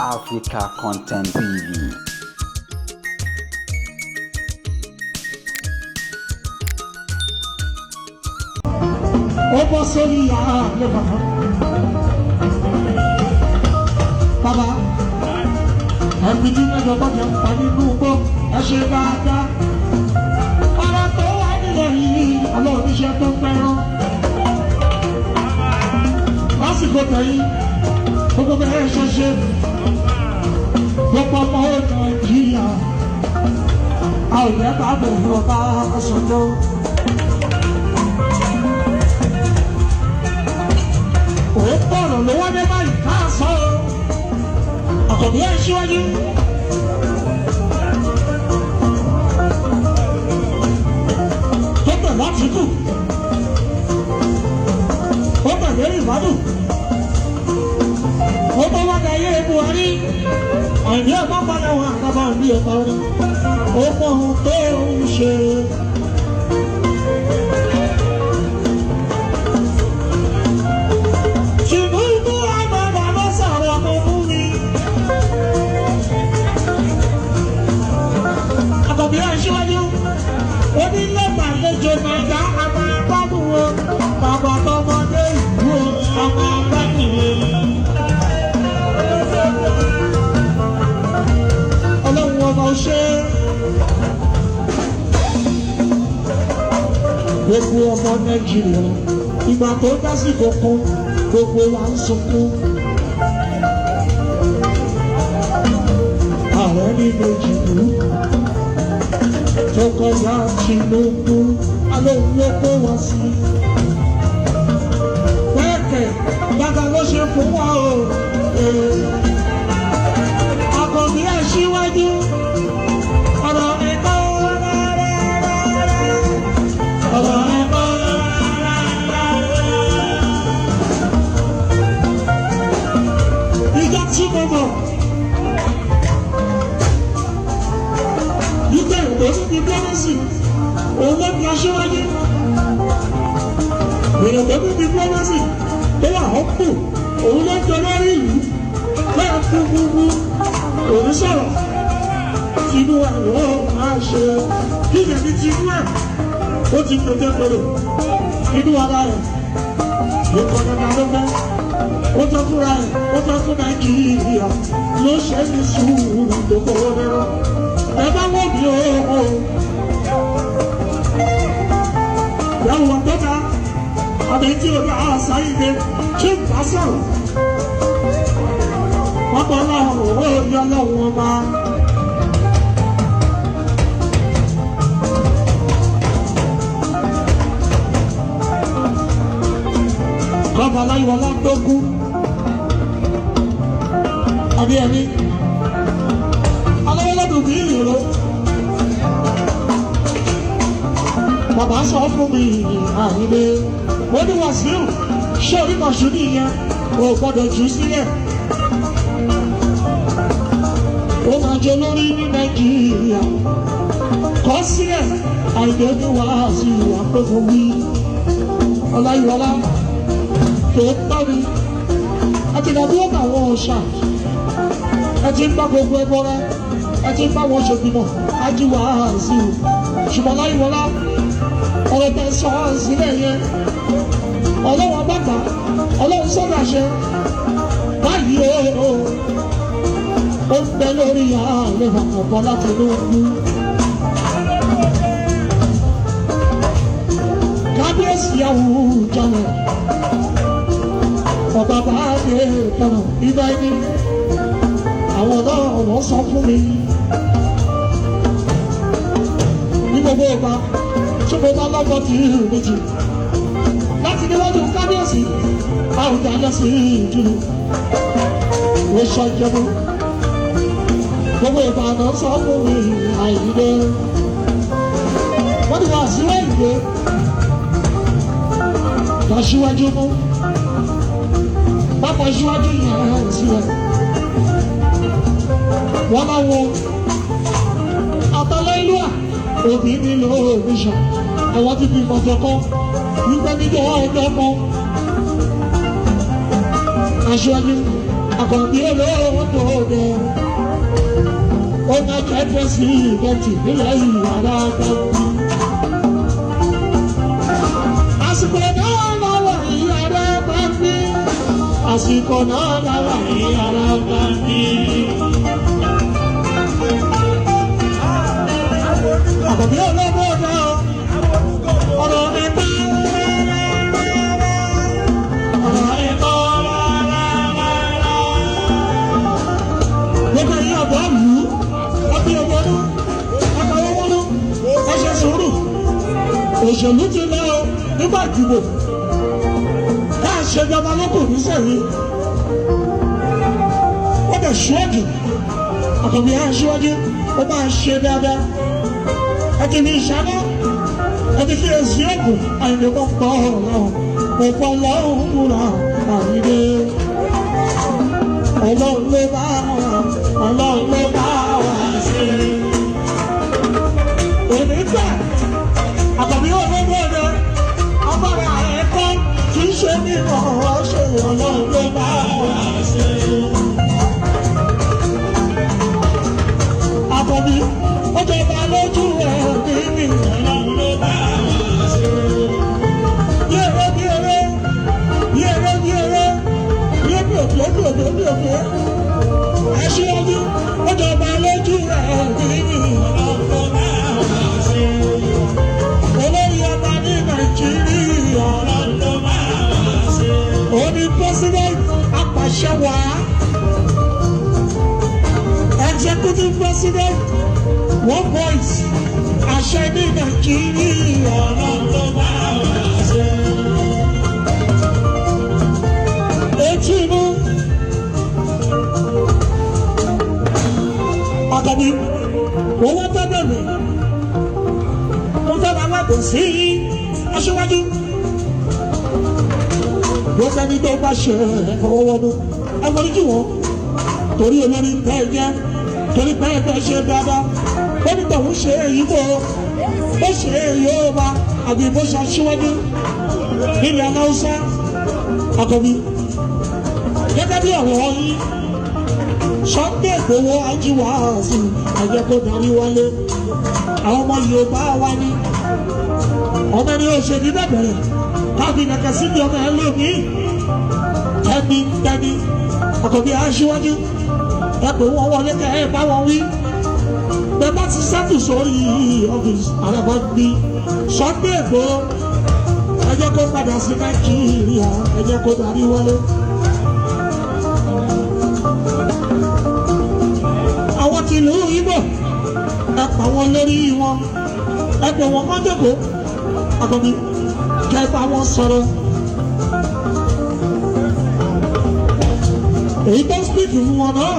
Africa Content TV. Ó bọ́ sórí ààrẹ bàbá. Bàbá, ẹbí tí mẹ́jọ bá jẹ pa nínú igbó, ẹ ṣe dáadáa. Ọ̀rọ̀ tó wà nílẹ̀ yìí, ọlọ́run níṣẹ́ tó fẹ́ràn. Lásìkò tẹ̀yìn, gbogbo bẹ́ẹ̀ ṣe ṣe. Gbogbo ọmọ Nàìjíríà, a ò yẹ ká bẹ̀rù ọba sọ́jọ́. Òun bọ̀rọ̀ ló wá dé báyìí ká sọ ọ́. Àkọ́bí ẹ̀ síwájú. Tó bẹ̀ láti kù. Ó bẹ̀ lérí ìbádùn. Ó bọ́ wá da ayé Buhari. Àìní ẹ̀ bá padà wà àkàbà ní ẹ̀ka rẹ̀. Ó mọ ohun tó ń ṣe. Tinubu àgbàgbà ló sọ̀rọ̀ ọmọ fún mi. Àkọ́bí aṣíwájú, onílé-gbàlejò Nàìjà àmà gbádùn o, bàbá tọmọdé ìlú o, àmà gbádùn o. Ọlọ́run ọba ó ṣe é. Gbogbo ọmọ Nàìjíríà, ìgbà tó dásìkò kan, gbogbo wa ń sunkún. Ààrẹ ní méjì lù tó kọjá Tinubu, alóhùn ló kó wá sí. Bẹ́ẹ̀kẹ̀ dàgbà ló ṣe fún wa o. Àkànbí aṣíwájú, ọ̀rọ̀ ẹ̀kọ́ rárá. Ọ̀rọ̀ ẹ̀kọ́ rárá. Ìjọ tí mo mọ̀. Nígbà ìwé ní diplomacy, òun ló di aṣíwájú. Èèyàn tó ní diplomacy tó wà ọ́pù, òun ló ń jọ lórí ìlú. Bẹ́ẹ̀ kú gbogbo, òun sọ̀rọ̀. Tinú àwọn máa ṣe kí ni ẹni tinú ẹ̀? Ó ti pètè pèrò inú ara rẹ̀. Ìkọ̀ dandan ló fẹ́. Ó tọ́ fúnra ẹ̀, ó tọ́ fún Nàìjíríà. Ló ṣe ní sùúrù tó kọ́wọ́ lẹ́rọ. Ẹ bá wọ̀ mí o. Ìyàwó àtọ́ta, àbí tí o bá àṣàyíde, ṣé n bá sọ̀rọ̀? Wọ́n bọ̀ láwọn òwò ní ọlọ́run ọba. Kọ́ba Láyíwọlá tó kú. Àbí ẹ̀mí. Alọ́wọ́lọ́dún kì í rò. Bàbá sọ fún mi àyílé. Ó ní Wàsíù, ṣé orí màṣú nìyẹn? O gbọ́dọ̀ jù ú sílẹ̀. Ó máa jẹ lórí ní Nàìjíríà. Kọ́ sílẹ̀, àìdè ní Wàsíù àpéfò wí. Ọláyíwọlá tó tọ́ mi. Ẹ ti dàbí ọ̀gá àwọn ọ̀ṣà. Ẹ ti ń bá gbogbo ẹbọ rẹ. Ẹ ti ń bá wọn ṣògbìmọ̀. Ájí Wàsíù. Ṣùgbọ́n Láyíwọlá, ọ̀rọ̀ tẹ sọ ọ́ sílẹ̀ yẹn. Ọlọ́wọ́ bàbá, ọlọ́run sọ̀rọ̀ àṣẹ. Báyìí o, ó ń bẹ lórí ààrẹ àkọ́kọ́ láti inú kú. Kábíyèsí Àwùjalẹ̀, ọba bá dé tọ̀nà ibà ẹni. Àwọn náà wọ́n sọ fún mi. Ní gbogbo ìgbà tí mo bá lọ́gbọ́n tí ìlú méjì. Láti níwájú kábíyèsí, Àwùjalẹ̀ sí ìdúró. Ó sọ jẹun. Gbogbo ìgbà náà sọ fún mi àìlè. Wọ́n ti wá síwájú ìwé. Lọ́síwájú mú. Pápá síwájú yẹn sílẹ̀. Wọ́n máa wo àtàlẹ́ ìlú à. Òbí nílò òrìṣà. Àwọn ti fi mọ̀jọ̀ kan. Wípé níjọ́ ọjọ́ kan. Aṣíwájú. Àkànbí olówó tó dé. Ó máa jẹ́ president nílẹ̀ ìyàrá gbàgbé. Àsìkò náà lọ́wọ́ ìyàrá gbàgbé. Àsìkò náà lọ́wọ́ ìyàrá gbàgbé. Àkànbí olówó náà ọ̀rọ̀ ẹ̀kọ́ ọ̀rọ̀ ẹ̀kọ́ gbogbo ẹ̀yin ọ̀dọ́ lù ú ọbí ọgbọ́nú ọkọ̀wọ́wọ́nú ẹ ṣe sùúrù. Òṣèlú ti lọ nígbà ìdìbò ká ṣèjọba lókùn nísẹ̀yìn ó dẹ̀ ṣíwájú. Àkànbí aṣíwájú ó máa ṣe dáadáa. Ẹ ti ní ìṣáná, ẹ ti fi èsì ògùn àyìnbó pọ̀ ọ̀lọ́run pọ̀ lọ́hùn múra àyìnbó. Ọlọ́run ló bá wa, Ọlọ́run ló bá wa ṣe. Èmi fẹ́ Àkànbí olóńgbò ọ̀dọ́ agbára ẹ̀kọ́ kì í ṣe mímọ̀ ọ́ ṣe. Ọlọ́run ló bá wa ṣe. Àkànbí ó jọba lójú ẹ̀mí mi. Ọlọ́run ló bá wa ṣe. Bí eré bí eré bí eré bí eré bí eré òkè bí òkè bí òkè. Aṣíwájú ó jọba lójú ẹ̀mí mi. Ọlọ́run ló bá wa ṣe. Olórí ọba ní Nàìjíríà. Ọlọ́run ló bá wa ṣe. Ó ní president apàṣẹwàá. Executive president one voice àṣẹ ní Nàìjíríà. Ọlọ́run ló bá wa ṣe. Etí inú Àkànbí owó tó bẹ̀rẹ̀ mo fẹ́ máa wá bọ̀ sí aṣíwájú. Gbogbo ẹni tó bá ṣe ẹ̀fọwọ́wọ́dún ẹ̀fọ́níjì wọn torí olórí pẹ́ jẹ́ torí pẹ́ fẹ́ ṣe dáadáa. Ó ní tòun ṣe èyí bò ó ṣe èyí ó bá àbí bó ṣe aṣíwájú nílẹ̀ aláwùsá. Àkànbí, gẹ́gẹ́ bí ọ̀rọ̀ yín, Sunday Igboho ajíwáàsì ẹ̀jẹ̀ kó darí wálé. Àwọn ọmọ Yorùbá wa ní ọmọ ẹni ó ṣe ní bẹ̀bẹ̀rẹ̀ káfí kẹ̀kẹ́ síbi ọmọ ẹ lónìí tẹ́ni tẹ́ni. Àkànbí aṣíwájú, ẹ pè wọ́n wọlé kẹ́ ẹ bá wọn wí. Bẹ́ẹ̀ bá ti sẹ́tù sórí ọ́fíìsì àràbà gbí Sunday Igboho, ẹ jẹ́ kó padà sí Nàìjíríà, ẹ jẹ́ kó darí wọlé. Àwọn tìlú Ìgbò, ẹ pa wọn lórí wọn, ẹ pè wọn kán jókòó. Àkànbí, kẹ́ bá wọn sọ̀rọ̀. Èyí tó ń speak fún wọn náà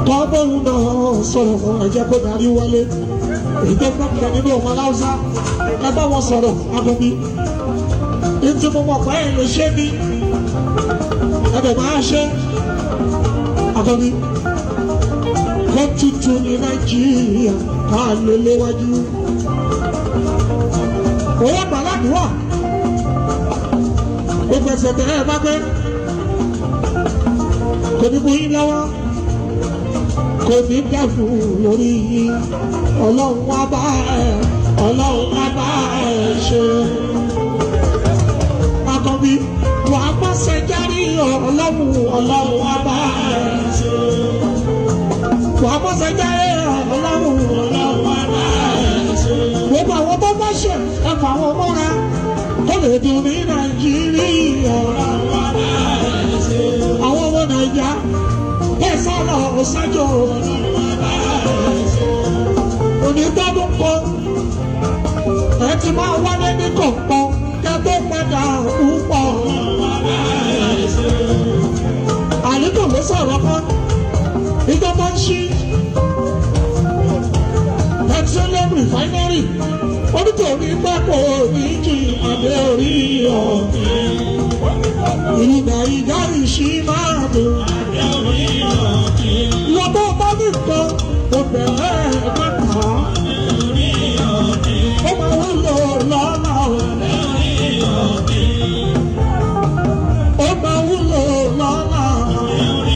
kọ́ bóun náà sọ̀rọ̀ fún ẹ jẹ́ kó darí wọlé. Èyí tó fẹ́ kẹ́ nínú ọmọ aláwùsá, ẹ bá wọn sọ̀rọ̀. Àkànbí, ntí mo mọ̀ pé ẹ lè ṣe ni ẹ bẹ̀ máa ṣe. Àkànbí, kó tutù ní Nàìjíríà ká lè léwájú. Owó gbàládùá gbogbo ẹsẹ̀ tẹ̀ ẹ bá gbé kò ní bú yín lọ́wọ́, kò ní dẹ́fù lórí yín. Ọlọ́run wá bá ẹ, Ọlọ́run wá bá ẹ ṣe. Àkànbí, wà á pàṣẹ járí Ọlọ́run, Ọlọ́run wá bá ẹ ṣe. Wà á pàṣẹ járí Ọlọ́run, Ọlọ́run wá bá ẹ ṣe. Gbogbo àwọn tó bá ṣe ẹ fà wọn mọ́ra kó lè dùn ní Nàìjíríà. Ọlọ́run wá bá ẹ ṣe. Àwọn ọmọ Nàìjíríà bẹ́ẹ̀ sọ̀rọ̀ ọ̀sájò onítọ́dún kan ẹ ti máa wálé ní kọ̀ọ̀kan kẹ́ tó padà púpọ̀. Àlékò ló sọ̀rọ̀ kan ìjọba ń ṣí petroleum refinery onítòrí pẹ́pọ̀ ní jì àdé orí ọ̀gbìn ìlú Nàìjíríà.